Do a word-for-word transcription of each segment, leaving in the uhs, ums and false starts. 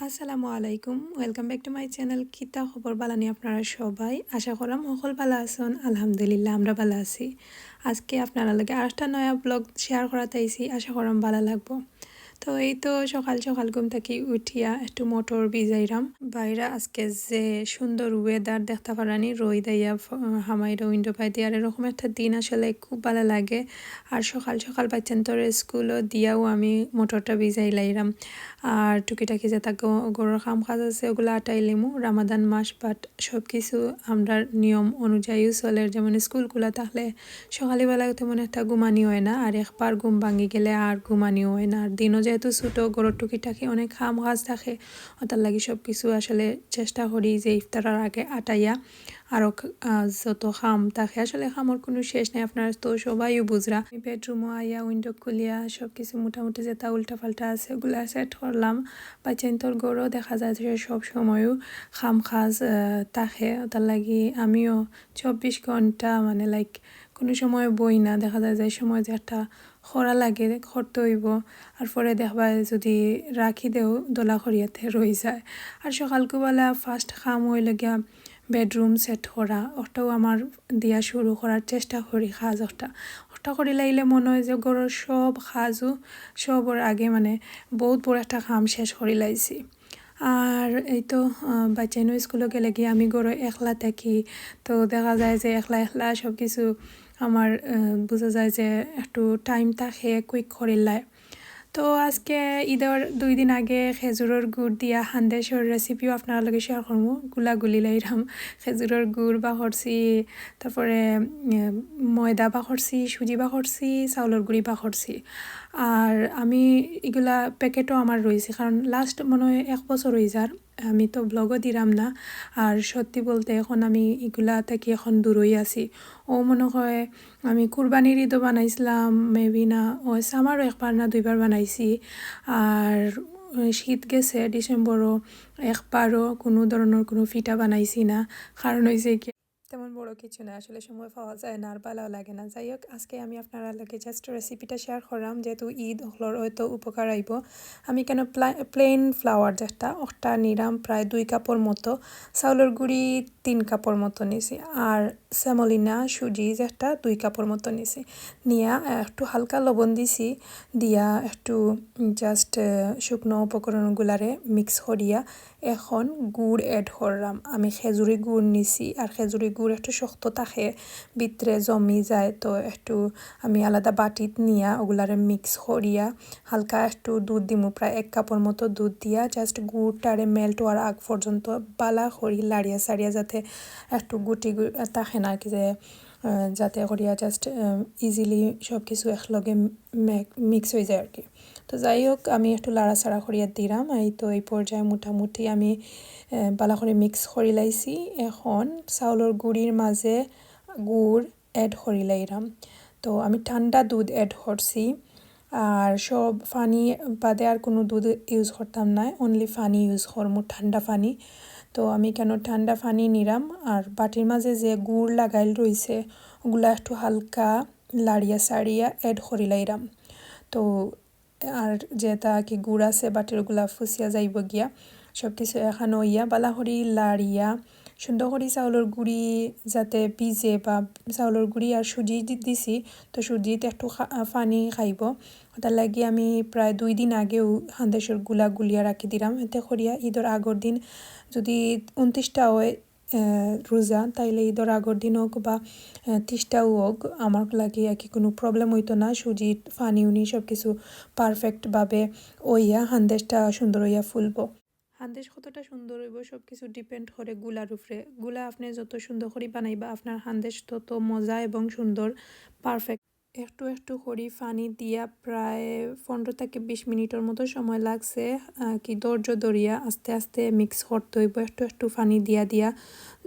আসসালামু আলাইকুম, welcome back to my channel। কিতা খবর, বালা নি আপনারা সবাই? আশা করাম হকল বালা আছইন। আলহামদুলিল্লাহ, আমরা বালা আছি। আজকে আপনারা লগে আরেকটা নয়া vlog share করাত আইছি, আশা করাম বালা লাগবো। তো এই তো সকাল সকাল ঘুম থাকি উঠিয়া একটু মটর ভিজাইরাম। বাইরে আজকে যে সুন্দর weather দেখতা পাররানি, রইদ আইয়া ফ-, হামাইরা window পাই দিয়া, আর এরকম একটা দিন আসলে খুব বালা লাগে। আর সকাল সকাল বাচ্চাইন্তরে স্কুলও দিয়াও আমি মটরটা ভিজাইলাইরাম। আর টুকিটাকি যেটা গ-, ঘরর কাম কাজ আছে ওগুলা আটাইলিমু। রামাদান মাস, but সব কিছু আমরার নিয়ম অনুযায়ীও চলের। যেমন স্কুল খোলা থাকলে সকালবেলা তেমন একটা ঘুমানি অয় না, আর একবার ঘুম ভাঙ্গি গেলে আর ঘুমানিও অয় না। আর দিনও যেহেতু ছোটো, ঘরর টুকিটাকি অনেক কাম কাজ থাকে, ওটার লাগি সব কিছু আসলে চেষ্টা করি যে ইফতারর আগে আটাইয়া আরও ক-, আহ, যত কাম থাকে, আসলে কামর কোনো শেষ নাই, আপনারা তো সবাইও বুঝরা। আমি বেডরুমও আইয়া window খুলিয়া সব কিছু মোটামুটি যেটা উল্টাপাল্টা আছে ওগুলা set করলাম। বাচ্চাইন্তর ঘরও দেখা যায় যে সব সময়ও কাম কাজ, আহ, থাকে, ওটার লাগি আমিও চব্বিশ ঘন্টা মানে like কোনো সময় বই না, দেখা যায় যে সময় যে একটা করা লাগে, করতে অইবো। আর পরে দেখবা যদি রাখি দেও, দলা করিয়াতে রই যায়। আর সকালকুবেলা first কাম অইলো গিয়া bedroom set করা, ওটাও আমার দিয়া শুরু করার চেষ্টা করি কাজ ওটা। ওটা করিলাইলে মনে অয় যে ঘরর সব কাজও সবর আগে মানে বহুত বড় একটা কাম শেষ করিলাইছি। আর এই তো, আহ, বাচ্চাইনও স্কুলও গেলেগি, আমি ঘরো একলা থাকি। তো দেখা যায় যে একলা একলা সব কিছু আমার, আহ, বুঝা যায় যে একটু time থাকে quick করিলাই। তো আজকে ইদর দুই দিন আগে খেজুরর গুড় দিয়া হান্দেশর recipeও আপনারা লগে share করমু। গুলা গুলি লাইরাম, খেজুরর গুড় বা করছি, তারপরে, উম, ময়দা বা করছি, সুজি বা করছি, চাউলর গুড়ি বা করছি। আর আমি ইগুলা packetও আমার রইছে, কারণ last মনে অয় এক বছর অই যার, আমি তো vlogও দিরাম না। আর সত্যি বলতে এখন আমি ইগুলা থাকি এখন দূরই আছি। ও মনে অয় আমি কুরবানির ইদও বানাইছিলাম, maybe না, ও summerও একবার না দুইবার বানাইছি। আর শীত গেছে, Decemberও একবারও কোনো ধরনর কোনো পিঠা বানাইছি না, কারণ অইছে কি তেমন বড় কিছু না, আসলে সময় পাওয়া যায় না আর ভালাও লাগে না। যাই হোক, আজকে আমি আপনারা লগে just recipeটা share করলাম, যেহেতু ইদ অকলর হয়তো উপকার আইবো। আমি কেন প্লা-, plain flour যেটা, ওটা নিলাম প্রায় দুই কাপর মতো, চাউলর গুড়ি তিন কাপর মতো নিছি, আর semolina সুজি যেটা দুই কাপর মতো নিছি। নিয়া একটু হালকা লবণ দিছি, দিয়া একটু just, আহ, শুকনো উপকরণগুলারে mix করিয়া এখন গুড় add করলাম। আমি খেজুরি গুড় নিছি, আর খেজুরি গুড় একটু শক্ত থাকে, ভিতরে জমি যায়, তো একটু আমি আলাদা বাটিত নিয়া ওগুলারে mix করিয়া হালকা একটু দুধ দিমু, প্রায় এক কাপর মতো দুধ দিয়া just গুড়টারে melt অওয়ার আগ পর্যন্ত বালা করি লাড়িয়া সাড়িয়া যাতে একটু গুটি গু-, থাকে না কি যে, আহ, যাতে করিয়া just, আহ, easily সব কিছু একলগে মে-, mix অই যায় আর কি। তো যাই হোক, আমি একটু লাড়াচাড়া করিয়া দিলাম। এই তো এই পর্যায়ে মোটামুটি আমি, আহ, বালা করি mix করি লাইছি। এখন চাউলর গুড়ির মাঝে গুড় add করি লাইরাম। তো আমি ঠান্ডা দুধ add করছি, আর সব পানি বাদে আর কোনো দুধ use করতাম না, only পানি use করমু, ঠান্ডা পানি। তো আমি কেন ঠান্ডা পানি নিলাম, আর বাটির মাঝে যে গুড় লাগাইল রইছে ওগুলা একটু হালকা লাড়িয়া সাড়িয়া add করি লাইরাম। তো আর যেটা কি গুড় আছে বাটির ওগুলা ফুসিয়া যাইব গিয়া, সব কিছু এখানো ইয়া বালা করি লাড়িয়া সুন্দর করি চাউলর গুড়ি যাতে ভিজে বা চাউলর গুড়ি আর সুজি দি-, দিছি, তো সুজিত একটু খা-, পানি খাইব। ওটার লাগি আমি প্রায় দুই দিন আগেও হান্দেশর গুলা গুলিয়া রাখি দিলাম, এতে করিয়া ইদর আগর দিন যদি ঊনত্রিশটা হয়, আহ, রোজা, তাইলে ইদর আগর দিন হোক বা, আহ, ত্রিশটাও হোক, আমার লাগি আর কি কোনো problem অইতো না। সুজিত পানি উনি সব কিছু perfect ভাবে অইয়া হান্দেশটা সুন্দর অইয়া ফুলবো। হান্দেশ কতটা সুন্দর অইবো, সব কিছু depend করে গুলার উপরে। গুলা আপনি যত সুন্দর করি বানাইবা, আপনার হান্দেশ তত মজা এবং সুন্দর, perfect। একটু একটু করি পানি দিয়া প্রায় পনেরো থেকে বিশ মিনিটর মতো সময় লাগছে, আহ, কি ধৈর্য ধরিয়া আস্তে আস্তে mix করতে অইবো, একটু একটু পানি দিয়া দিয়া।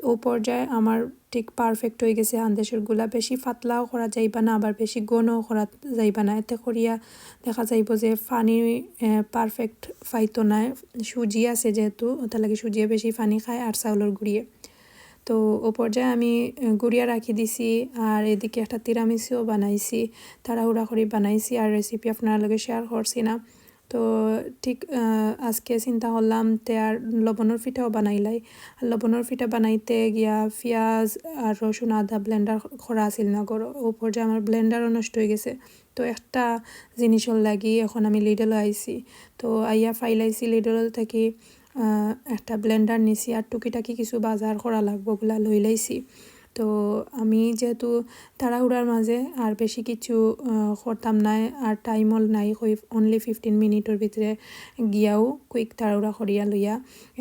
ও পর্যায়ে আমার ঠিক perfect অই গেছে হান্দেশর গুলা। বেশি পাতলাও করা যাইবা না, আবার বেশি ঘনও করা যাইবা না, এতে করিয়া দেখা যাইবো যে পানি, আহ, perfect পাইতো না। সুজি আছে যেহেতু, ওটার লাগি সুজিয়ে বেশি পানি খায় আর চাউলর গুড়িয়ে। তো ও পর্যায়ে আমি, আহ, গুড়িয়া রাখি দিছি, আর এদিকে একটা তিরামিসুও বানাইছি, তাড়াহুড়া করি বানাইছি, আর recipe আপনার লগে share করছি না। তো ঠিক, আহ, আজকে চিন্তা করলাম তে আর লবণর পিঠাও বানাইলাই। আর লবণর পিঠা বানাইতে গিয়া পিয়াজ আর রসুন আদা ব্লেন্ডার করা আছিল না ঘরো, ও পর্যায়ে আমার ব্লেন্ডারও নষ্ট হয়ে গেছে। তো একটা জিনিসর লাগি এখন আমি লিডল আইছি। তো আইয়া ফাইলাইছি লিডল থাকি, আহ, একটা ব্লেন্ডার নিছি আর টুকিটাকি কিছু বাজার করা লাগবো গুলা লইলাইছি। তো আমি যেহেতু তাড়াহুড়ার মাঝে আর বেশি কিছু, আহ, করতাম না, আর টাইমও নাই, ওই অনলি ফিফটিন মিনিটর ভিতরে গিয়াও কুইক তাড়াহুড়া করিয়া লইয়া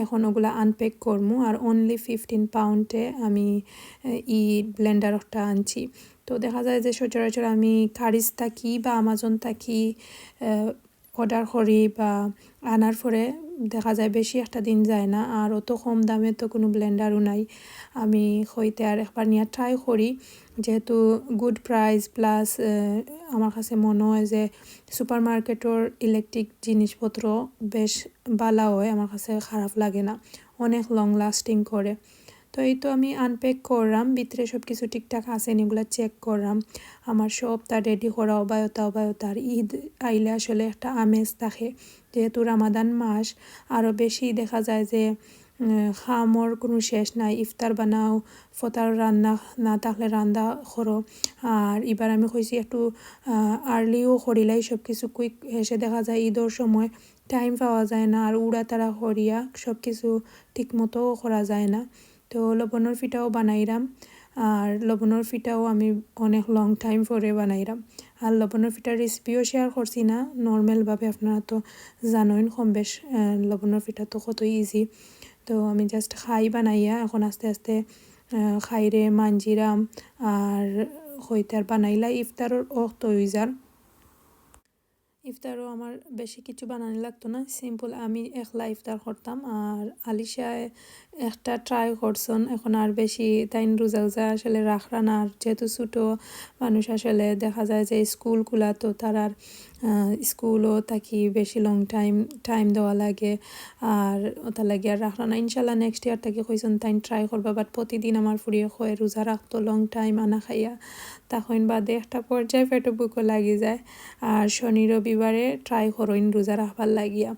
এখন ওগুলা আনপ্যাক করমু। আর অনলি ফিফটিন পাউন্ডে আমি, আহ, ই ব্লেন্ডারটা আনছি। তো দেখা যায় যে সচরাচর আমি কারিজ থাকি বা আমাজন থাকি, আহ, অর্ডার করি বা আনার পরে দেখা যায় বেশি একটা দিন যায় না, আর অত কম দামে তো কোনো ব্লেন্ডারও নাই। আমি কইতে আর একবার নিয়ে ট্রাই করি, যেহেতু গুড প্রাইস প্লাস আমার কাছে মনে হয় যে সুপার মার্কেটর ইলেকট্রিক জিনিসপত্র বেশ ভালা হয়, আমার কাছে খারাপ লাগে না, অনেক লং লাস্টিং করে। তো এই তো আমি আনপ্যাক করলাম, ভিতরে সব কিছু ঠিকঠাক আছে নি এগুলা চেক করলাম। আমার সবটা রেডি করা অবায়তা অবায়তার ঈদ আইলে আসলে একটা আমেজ থাকে, যেহেতু রামাদান মাস আরও বেশি দেখা যায় যে, উম, খামর কোনো শেষ নাই। ইফতার বানাও, ফতার রান্না না থাকলে রান্দা করো। আর এবার আমি কইছি একটু, আহ, আর্লিও করিলাই সব কিছু কুইক, হেষে দেখা যায় ঈদর সময় টাইম পাওয়া যায় না, আর উড়াতাড়া করিয়া সব কিছু ঠিক মতো করা যায় না। তো লবণর পিঠাও বানাইরাম, আর লবণর পিঠাও আমি অনেক লং টাইম পরে বানাইরাম। আর লবণর পিঠার রেসিপিও শেয়ার করছি না, নর্মালভাবে আপনারা তো জানোইন কম বেশ, আহ, লবণর পিঠা তো কত ইজি। তো আমি জাস্ট খাই বানাইয়া এখন আস্তে আস্তে, আহ, খাইরে মাঞ্জিরাম, আর কইতার বানাইলা ইফতারর অক্ত হই যার। ইফতারও আমার বেশি কিছু বানানি লাগতো না, সিম্পল আমি একলা ইফতার করতাম। আর আলিশায় একটা ট্রাই করছন, এখন আর বেশি তাইন রোজা রোজা আসলে রাখরা না, আর যেহেতু ছোটো মানুষ আসলে দেখা যায় যে স্কুল খোলা, তো তারার, আহ, স্কুলও থাকি বেশি লং টাইম, টাইম দেওয়া লাগে, আর ওটা লাগে আর রাখরা না। ইনশাল্লাহ নেক্সট ইয়ার থাকি কইছন তাইন ট্রাই করবা, বাট প্রতিদিন আমার ফুরিয়ে কয় রোজা রাখতো লং টাইম আনা খাইয়া, তখন বাদে একটা পর্যায়ে পেটো ভুকও লাগি যায়। আর শনি রবিবারে ট্রাই করইন রোজা রাখবার লাগিয়া।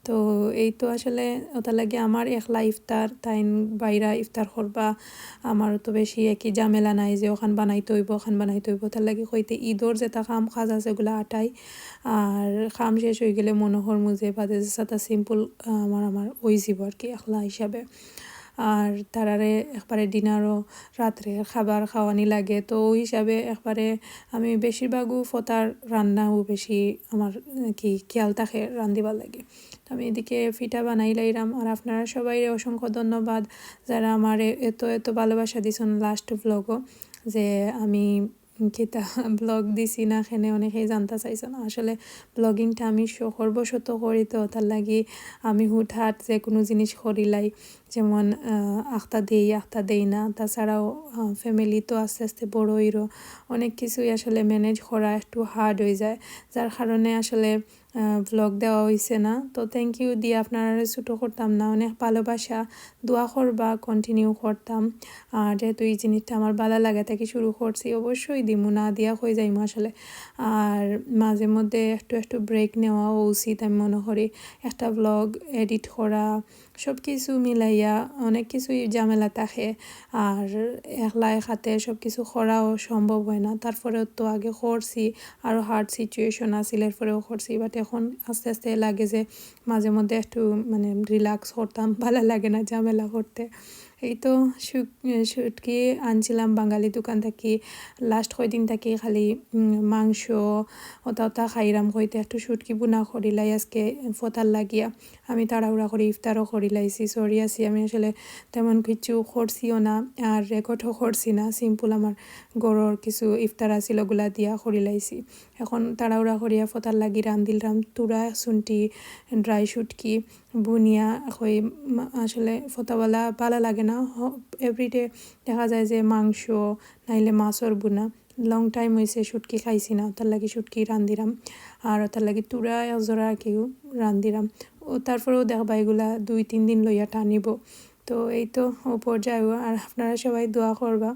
তো এই তো আসলে ওটা লাগে আমার একলা ইফতার, তাইন বাইরা ইফতার করবা, আমারও তো বেশি একই ঝামেলা নাই যে ওখান বানাইতে হইব, ওখান বানাইতে হইব। তার লাগি কইতে ঈদর যেটা কাম কাজ আছে ওগুলা আটাই, আর কাম শেষ হয়ে গেলে মনে হর মুজে বাদে যে সাথে সিম্পল আমার, আমার ওই জীব আর কি একলা হিসাবে। আর তারারে একবারে ডিনারও রাত্রে খাবার খাওয়ানি লাগে, তো ওই হিসাবে একবারে আমি বেশিরভাগও ফতার রান্নাও বেশি আমার কি খেয়াল থাকে রান্ধিবার লাগে। তো আমি এদিকে ফিটা বানাই লাইরাম। আর আপনারা সবাই অসংখ্য ধন্যবাদ যারা আমার এত এত ভালোবাসা দিছন লাস্ট ব্লগও, যে আমি কিতা ব্লগ দিছি না, এখানে অনেকেই জানতে চাইছন। আসলে ব্লগিংটা আমি শখর বশত করি, তো তার লাগি আমি হুটহাট যে কোনো জিনিস করিলাই, যেমন, আহ, আখতা দেই, আখতা দেই না। তাছাড়াও, আহ, ফ্যামিলি তো আস্তে আস্তে বড় হইরো, অনেক কিছুই আসলে ম্যানেজ করা একটু হার্ড হয়ে যায়, যার কারণে আসলে, আহ, ব্লগ দেওয়া হইছে না। তো থ্যাংক ইউ দিয়া আপনারা ছোটো করতাম না, অনেক ভালোবাসা, দোয়া করবা, কন্টিনিউ করতাম। আর যেহেতু এই জিনিসটা আমার ভালা লাগে থাকি শুরু করছি, অবশ্যই দিমু, না দিয়া কই যাইমু আসলে। আর মাঝে মধ্যে একটু একটু ব্রেক নেওয়াও উচিত আমি মনে করি। একটা ব্লগ এডিট করা, সব কিছু মিলাইয়া অনেক কিছুই ঝামেলা থাকে। আর একলা একাতে সব কিছু করাও সম্ভব হয় না। তারপরেও তো আগে করছি, আরও হার্ড সিচুয়েশন আছিল, এরপরেও করছি। বাট এখন আস্তে আস্তে লাগে যে মাঝে মধ্যে একটু মানে রিল্যাক্স করতাম, ভালা লাগে না ঝামেলা করতে। এই তো শু-, শুটকি আনছিলাম বাঙালি দোকান থাকি, লাস্ট কয়দিন থাকি খালি, উম, মাংস ওটা ওটা খাইরাম কইতে একটু শুটকি বুনা করিলাই আজকে ফতার লাগিয়া। আমি তাড়াহুড়া করি ইফতারও করিলাইছি, সরি আছি আমি আসলে তেমন কিছু করছিও না, আর রেকর্ডও করছি না, সিম্পল আমার ঘরর কিছু ইফতার আছিল ওগুলা দিয়া করিলাইছি। এখন তাড়াহুড়া করিয়া ফতার লাগি রান্ধিলরাম তুরা শুনটি ড্রাই শুটকি বুনিয়া। কই মা-, আসলে ফতাওয়ালা ভালা লাগে না, এভরিডে দেখা যায় যে মাংস নাইলে মাছর বুনা। লং টাইম হইছে শুটকি খাইছি না, তার লাগি শুটকি রান্ধিরাম। আর তার লাগি তুরা এক জোড়া কেউ রান্ধিরাম। ও তারপরেও দেখবা এগুলা দুই তিন দিন লইয়া টানিব। তো এই তো ও পর্যায়ে, আর আপনারা সবাই দোয়া করবা।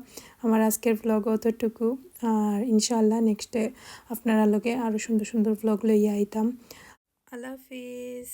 আমার আজকের ব্লগ অতটুকু, আর ইনশাআল্লাহ নেক্সটে আপনারা লগে আরও সুন্দর সুন্দর ব্লগ লইয়া আইতাম। আল্লাহ হাফিজ।